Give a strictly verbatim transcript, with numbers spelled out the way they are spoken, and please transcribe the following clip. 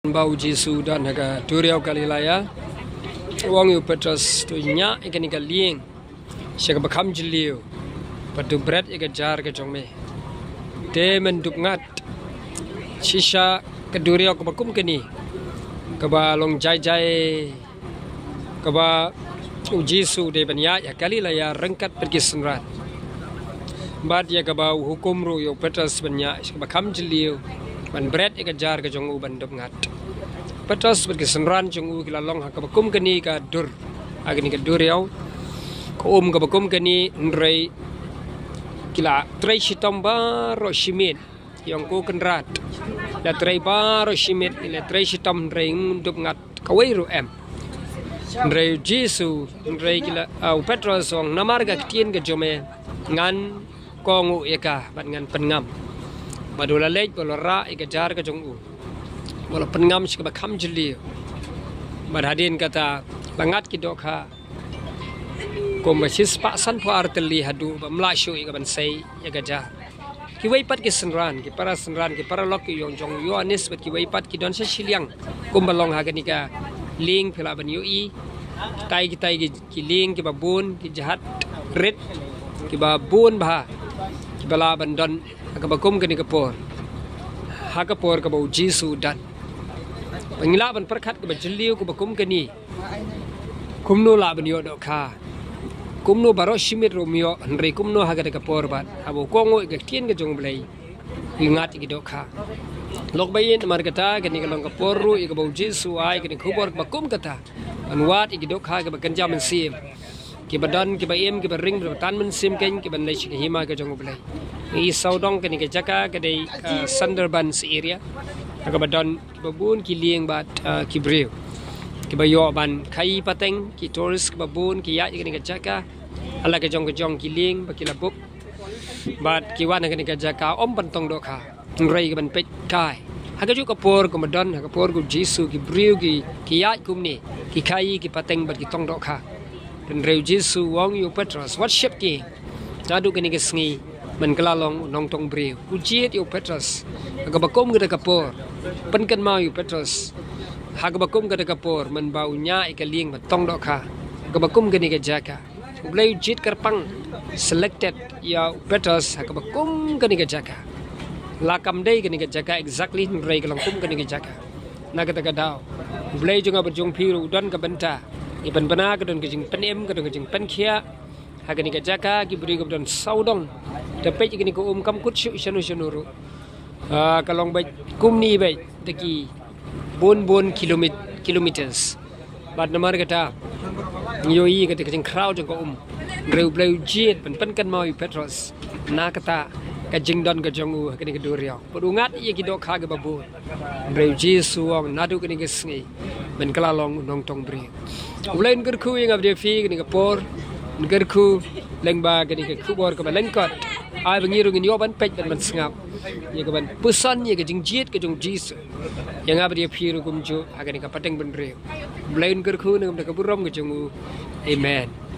Ba u Jisu u don ha ka duriaw Galilaya, u ong ïa u Petros, to ñiah ïa kane ka lieng sha kaba kham jylliew, bad to bret ïa ka jar ka jong me. Te men dup ngat. Shisha ka duriaw kaba kum kane, kaba long jai jai, kaba u Jisu u dei ban ïaid ha Galilaya ryngkat bad ki synran. Bad ïa kaba u hukum ruh ïa u Petros ban ñiah sha kaba kham jylliew, ban bret ïa ka jar ka jong u ban dup ngat. Petros bad ki synran jong u ki la long ha kaba kum kane ka dur, ha kane ka duriaw, ka um kaba kum kane, hynrei ki la trei shitom baroh shi miet. Ïa u Kynrad, la trei baroh shi miet, la trei shitom, hynrei ym dup ngat kawei ruh em. Hynrei u Jisu, hynrei ki la, ah, u Petros u ong, namar ka ktien ka jong me, ngan kohnguh ïa ka bad ngan pynngam. Bad u la leit bad u la rah ïa ka jar ka jong u, bad u la pynngam sha kaba kham jylliew. Bad hadien kata la ngat ki dohkha kumba shispah sanphew ar tylli haduh ba ym lah shuh ïa ka ban sei ïa ka jar. Kiwei pat ki synran, ki para synran, ki paralok ki ïong jong u Ïoannis bad kiwei pat ki don sha shiliang, kumba long ha kane ka lieng phi lah ban ïohi. Kitai kitai ki, ki lieng kiba bun, ki jahaj rit kiba bun bha, kiba lah ban don ha kaba kum kane ka por, ha ka por kaba u Jisu u don. Ba ngi lah ban pyrkhat kaba jylliew kaba kum kane, kumno lah ban ïoh dohkha? Kumno baroh shi miet ruh ym ïoh, hynrei kumno ha kata ka por bad haba u kohnguh ïa ka ktien ka jong u Blei, u ngat ïa ki dohkha. Lok ba ïeit, namar kata kane ka long ka por ruh ïa kaba u Jisu u ai kane ka khubor kaba kum kata, ban wad ïa ki dohkha kiba kynja mynsiem, kiba don, kiba im, kiba ring, kiba tan mynsiem kein, kiban leit sha ka hima ka jong u Blei. Ngi sawdong kane ka jaka ka dei, ah, Sundarbans area, ha kaba don kiba bun ki lieng bad, ah, ki briew kiba ïoh ban khaïi pateng, ki tourist kiba bun ki ïaid ïa kane ka jaka ha la ka jong ka jong ki lieng ba ki la book, bad ki wan ha kane ka jaka ym ban tong dohkha, hynrei ki ban peit kai. Ha kajuh ka por kumba don ha ka por u Jisu, ki briew ki, ki ïaid kumne, ki khaïi, ki pateng bad ki tong dohkha. Hynrei u Jisu u ong ïa u Petros, wat sheptieng. Naduh kane ka sngi men kylla long u nongtong briew. U jied ïa u Petros ha kaba kum kata ka por. Pynkynmaw ïa u Petros ha kaba kum kata ka por, mynba u ñiah ïa ka lieng ban tong dohkha ha kaba kum kane ka jaka. U Blei u jied kyrpang, selected, ïa u Petros ha kaba kum kane ka jaka. La kam dei kane ka jaka exactly, hynrei ka long kum kane ka jaka. Na kata ka daw, u Blei jong nga bad jong phi ruh u don ka bynta. Ngi pynbna ka don ka jingpynim, ka don ka jingpynkhiah ha kane ka jaka, ki briew kiba don sawdong. Te peit ïa kane ka um, kam kut shuh shano shano ruh. Ah, ka long beit kumne beit da ki bun bun kilomit-, kilometers. Bad namar kata, ngi ïohi kata ka jingkhraw jong ka um, hynrei u Blei u jied ban pynkynmaw ïa u Petros na kata ka jingdon ka jong u ha kane ka duriaw. Bad u ngat ïa ki dohkha kiba bun. Hynrei u Jisu u ong, naduh kane ka sngi men kylla long u nongtong briew. U Blei un kyrkhu ïa nga bad ïa phi kane ka por. Un kyrkhu lyngba kane ka khubor kaba lyngkot. Ai ba ngi ruh ngin ïoh ban peit bad ban sngap ïa kaban puson ïa ka jingjied ka jong u Jisu ïa nga bad ïa phi ruh kumjuh ha kane ka pateng bynriew. U Blei un kyrkhu na ka bynta ka burom ka jong u. Amen.